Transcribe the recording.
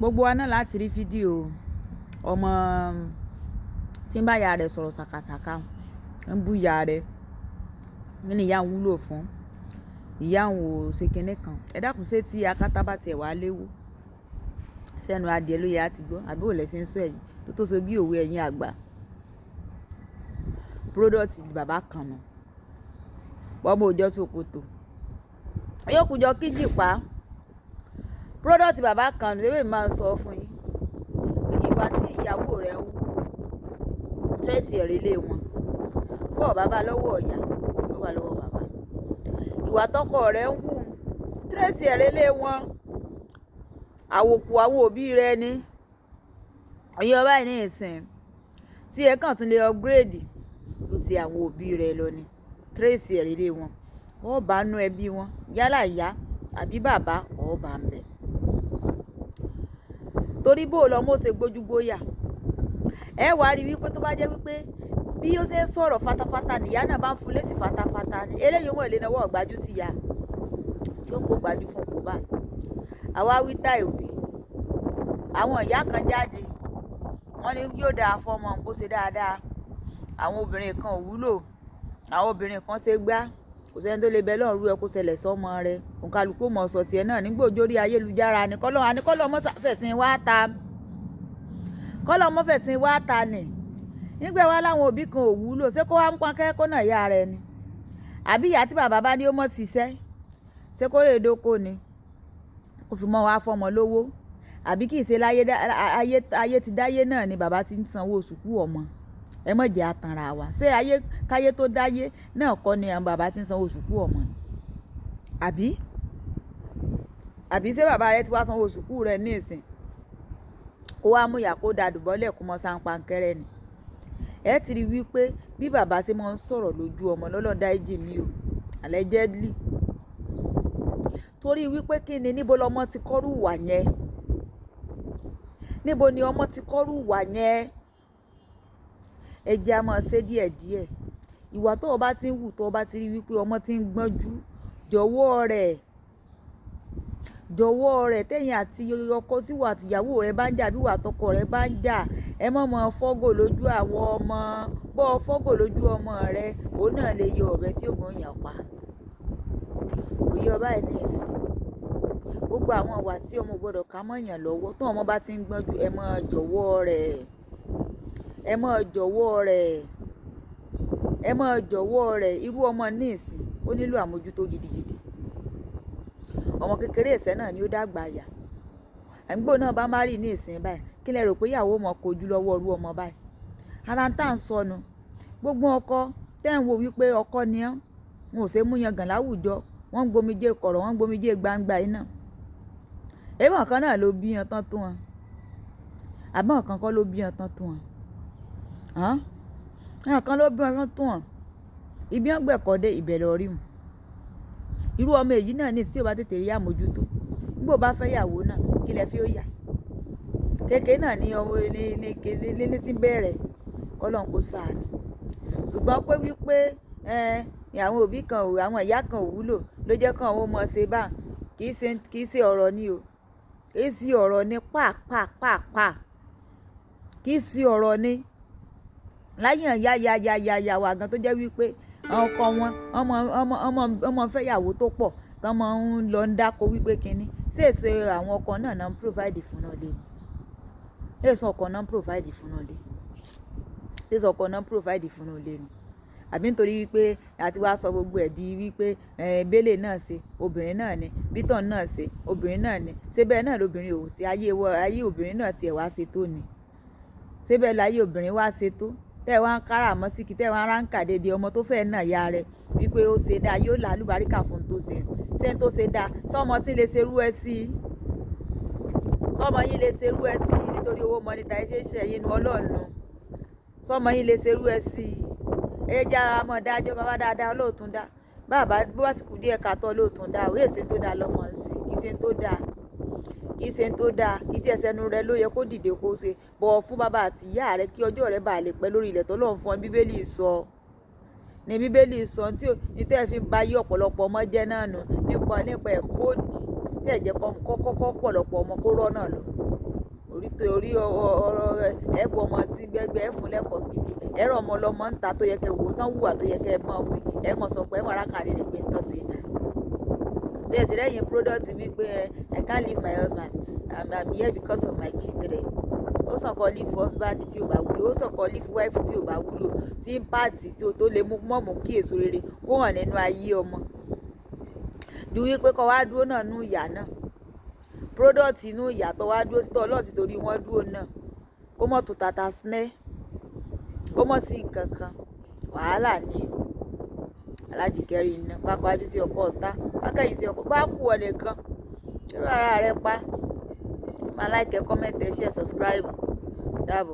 Gbogbo wa náà láti rí fídíò ọmọ tí ń bá ìyá rẹ̀ sọ̀rọ̀ sàkàsàkà, ń bú ìyá rẹ̀, ní ìyá ń wúlò fún, ìyá ń ò ṣe kinní kan. Ẹ dákun, ṣé tí akátá bá tiẹ̀ wá léwó, sẹ́nu adìẹ ló yẹ á ti gbọ́, àbí bó lẹ ṣe ń sọ ẹ̀yin tó tó so bí òwe ẹ̀yin àgbà. Product bàbá kan nù. Bọ́mọ òjọ́ ṣòkòtò, yóò kú jọ kíjìpá. Product bàbá kan nù, ewé máa ń sọ fún yín. Ìwà tí ìyàwó rẹ̀ ń wù, trace ẹ̀ relé wọn. Bó ò bá bá lọ́wọ́ ìyá, ó bá lọ́wọ́ bàbá. Ìwà tọkọ rẹ̀ ń wù, trace ẹ̀ relé wọn. Àwòkù àwọn òbí rẹ̀ ni. Ọ̀yọ́ báyìí ní ìsìn tí ẹ kàn tún lè upgrade ju ti àwọn òbí rẹ̀ lọ ni. Trace ẹ̀ relé wọn. Ó bá nú ẹbí wọn, yálà ìyá àbí bàbá, ó bá ń bẹ. Torí bó lọmọ ó ṣe gbójúgbóyà. Ẹ wá rí wípé tó bá jẹ́ wípé bí ó ṣe ń sọ̀rọ̀ fatafata ni ìyá náà bá ń fún lésì fatafata ni, eléyìí wọn lè nawọ́ gbájú sí ìyá tí ó kó gbájú fún kó bá. Àwa wí táì wí. Àwọn ìyá kan jáde, wọ́n ní yóò dáa fọ́mọ kó ṣe dáadáa. Àwọn obìnrin kan ò wúlò, àwọn obìnrin kan ṣe gbá. Kò sí ẹni tó lè bẹ lọ́run rú ẹ kó ṣẹlẹ̀ sọ́mọ rẹ̀. Òǹkàlùkù mọ̀ sọ tiẹ̀ náà nígbà òjò rí ayélujára ni kọ́lọ́ àní kọ́lọ́ mọ́ fẹ̀sìn wá ta. Kọ́lọ́ mọ́ fẹ̀sìn wá ta ni. Nígbà wá láwọn òbí kan ò wúlò, ṣé kó wá ń pọn kẹ́kọ̀ọ́ náà ìyá rẹ̀ ni? Àbí ìyá tí bàbá bá ní ó mọ̀ ṣiṣẹ́, ṣé kó rè dóko ni? Kó fi mọ́ wá fọ́mọ lówó. Àbí kì í ṣe láyé ayé, ayé ti dáyé náà ni bàbá ti ń sanwó sùkú ọmọ. Ẹ má jẹ atanra wa. Ṣé ayé káyé tó dáyé náà kọ́ ni àwọn bàbá ti ń sanwó sùkú ọmọ ni? Àbí? Àbí ṣé bàbá rẹ ti wá sanwó sùkú rẹ ní ìsìn? Kó wá mú ìyá kó da dùbọ́lẹ̀ kó mọ sáńpáńkẹ́rẹ́ ni. Ẹ ti rí wípé bí bàbá ṣe máa ń sọ̀rọ̀ lójú ọmọ lọ́lọ́ dáríjì mí o, allegedly. Torí wípé kí ni, níbo lọmọ ti kọ́rù wà yẹn? Níbo ni ọmọ ti kọ́rù wà yẹn? Ẹ jẹ́ a máa ṣe díẹ̀díẹ̀. Ìwà tó o bá ti ń wù, tó o bá ti rí wípé ọmọ ti ń gbọ́njú, jọ̀wọ́ rẹ̀. Jọ̀wọ́ rẹ̀. Tẹ́yìn àti ọkọ tí wà àti ìyàwó rẹ bá ń jà, bí wà àtọkọ rẹ bá ń jà, ẹ má mọ fọ́gò lójú àwọn ọmọ. Bọ́ fọ́gò lójú ọmọ rẹ, òun náà lè yọ ọ̀bẹ tí ó gún yàn pa. Kò yé ọ báyìí ní ìsìn. Gbogbo àwọn ìwà tí ọmọ gbọdọ̀ ká mọ́ èèyàn lọ́wọ́, tó ọmọ bá ti ń gbọ́njú, ẹ má jọ̀wọ́ rẹ̀. Ẹ má jọ̀wọ́ rẹ̀. Ẹ má jọ̀wọ́ rẹ̀. Irú ọmọ ní ìsìn, ó nílò àmójútó gidigidi. Ọmọ kékeré ìṣẹ́ náà ni ó dàgbà yà. Ẹ̀ǹgbò náà bá marry ní ìsìn báyìí, kí lẹ rò pé ìyàwó mọ̀ kojú lọ́wọ́ irú ọmọ báyìí? Ara ń tà ń sọnù. Gbogbo ọkọ tẹ́ ń wo wípé ọkọ ni ọ́n, wọn ò ṣe mú yangàn láwùjọ, wọ́n ń gbomijé kọ̀rọ̀, wọ́n ń gbomijé gbangba yìí náà. Ẹ̀bọ̀n kan náà ló bí wọn tán tó wọn. Àbọ̀n kan kọ́ ló bí wọn tán tó wọn. Hán? Àwọn kan ló bí wọn tán tó wọn. Ibi wọn gbẹ̀kọ́ dé ibẹ̀ lọ rí wọn. Irú ọmọ èyí náà ní tí ó bá tètè rí àmójútó. Nígbà ó bá fẹ́ ìyàwó náà, kí lẹ fi ó yà? Kékeré náà ní ọmọ ní ní ní ní tí ń bẹ̀rẹ̀. Kọ́lọ́n kó ṣàánú. Ṣùgbọ́n pé wípé, ẹ́, àwọn òbí kan ò, àwọn ìyá kan ò wúlò ló jẹ́ kí àwọn ọmọ ṣe bá. Kì í ṣe ọ̀rọ̀ ni o. Kì í ṣe ọ̀rọ̀ ni pàápàá pàápàá. Kì í ṣe ọ̀rọ̀ ni. Láyé ìyá ya ya ya ya wa gan tó jẹ́ wípé àwọn ọkọ wọn, ọmọ ọmọ ọmọ ọmọ fẹ́ ìyàwó tó pọ̀, tán máa ń lọ ń dáko wípé kíni. Ṣé èsè àwọn ọkọ náà náà ń provide fún náà lé ni? Ṣé èso ọkọ náà ń provide fún náà lé? Ṣé èso ọkọ náà ń provide fún náà lé ni? Àbí nítorí wípé a ti wá sọ gbogbo ẹ̀ di wípé, ẹ́, bẹ́lẹ̀ náà ṣe, obìnrin náà ni, bítàn náà ṣe, obìnrin náà ni. Ṣé bẹ́ẹ̀ náà lobìnrin ò sí ayé wọ, ayé obìnrin náà tí ẹ wá ṣe tó ni? Ṣé bẹ́ẹ̀ láyé obìnrin wá ṣe tó? Tẹ́ ẹ wá ń kára mọ́ síkì, tẹ́ ẹ wá ń ránkà dédé ọmọ tó fẹ́ náà ìyá rẹ̀ wípé ó ṣe dáa, yóò lá àlùbáríkà fún tó ṣe. Ṣé ń tó ṣe dáa? Ṣé ọmọ tí lè ṣe rú ẹ sí? Ṣé ọmọ yín lè ṣe rú ẹ sí nítorí owó monetization yín nu Ọlọ́run? Ṣé ọmọ yín lè ṣe rú ẹ sí? Ẹ jẹ́ ara mọ́ dájọ́, bàbá dáadáa olóòtú dá. Bàbá bó bá sì kú díẹ̀ ká tọ́ olóòtú dá, òye ṣe tó dáa lọ́mọ ń ṣe, kì í ṣe tó dáa. Kì í ṣe tó dáa, kì í tí ẹsẹ̀ ẹnu rẹ ló yẹ kó dìde kó ṣe. Bọ̀wọ̀ fún bàbá àti ìyá rẹ kí ọjọ́ rẹ bá lè pẹ́ lórí ilẹ̀ tó lọ́run fún ọ. Bíbélì sọ. Ní Bíbélì sọ tí ó, ní tí ẹ fi ń ba ayé ọ̀pọ̀lọpọ̀ ọmọ jẹ́ náà nù nípa, nípa ẹ̀kọ́ òdì tí ẹ jẹ́ kọ́, kọ́, kọ́, kọ́ ọ̀pọ̀lọpọ̀ ọmọ kó rọ́ náà lọ. Orí torí ọ̀rọ̀ ẹ bu ọmọ tí gbẹgbẹ ẹ fún lẹ́kọ̀ọ́ gidi. Ẹ̀rọ ọmọ ọlọ́mọ ń ta tó yẹ kẹ́ wò ó tán, wùwà tó yẹ kẹ́ ẹ mọ̀ wí, ẹ mọ̀ sọ pé ẹ mọ̀ rákàlẹ̀ lè pé ń tán sí i dà. So ẹ sì rẹ́yìn product wípé I can't leave my husband, I'm here because of my children. Ó sàn kó leave husband tí ò bá wúlò, ó sàn kó leave wife tí ò bá wúlò, tí impact tí o tó lè mú mọ́mú kí èso rere kó hàn nínú ayé ọmọ, ju wípé kó wá dúró náà nú ìyà náà, product inú ìyà tó wá dúró sí tọ́ Ọlọ́run ti torí wọ́n dúró náà, kó mọ̀ tó tata snẹ́, kó mọ̀ sí nǹkan kan. Wàhálà ni o. Alájìkẹ́rì iná bá kọjú sí ọkọ ọ̀tá, bá kẹ́yìn sí ọkọ, bá kú ọ nìkan irú ara rẹ pa. Máa like, comment, share, subscribe. Dáàbò.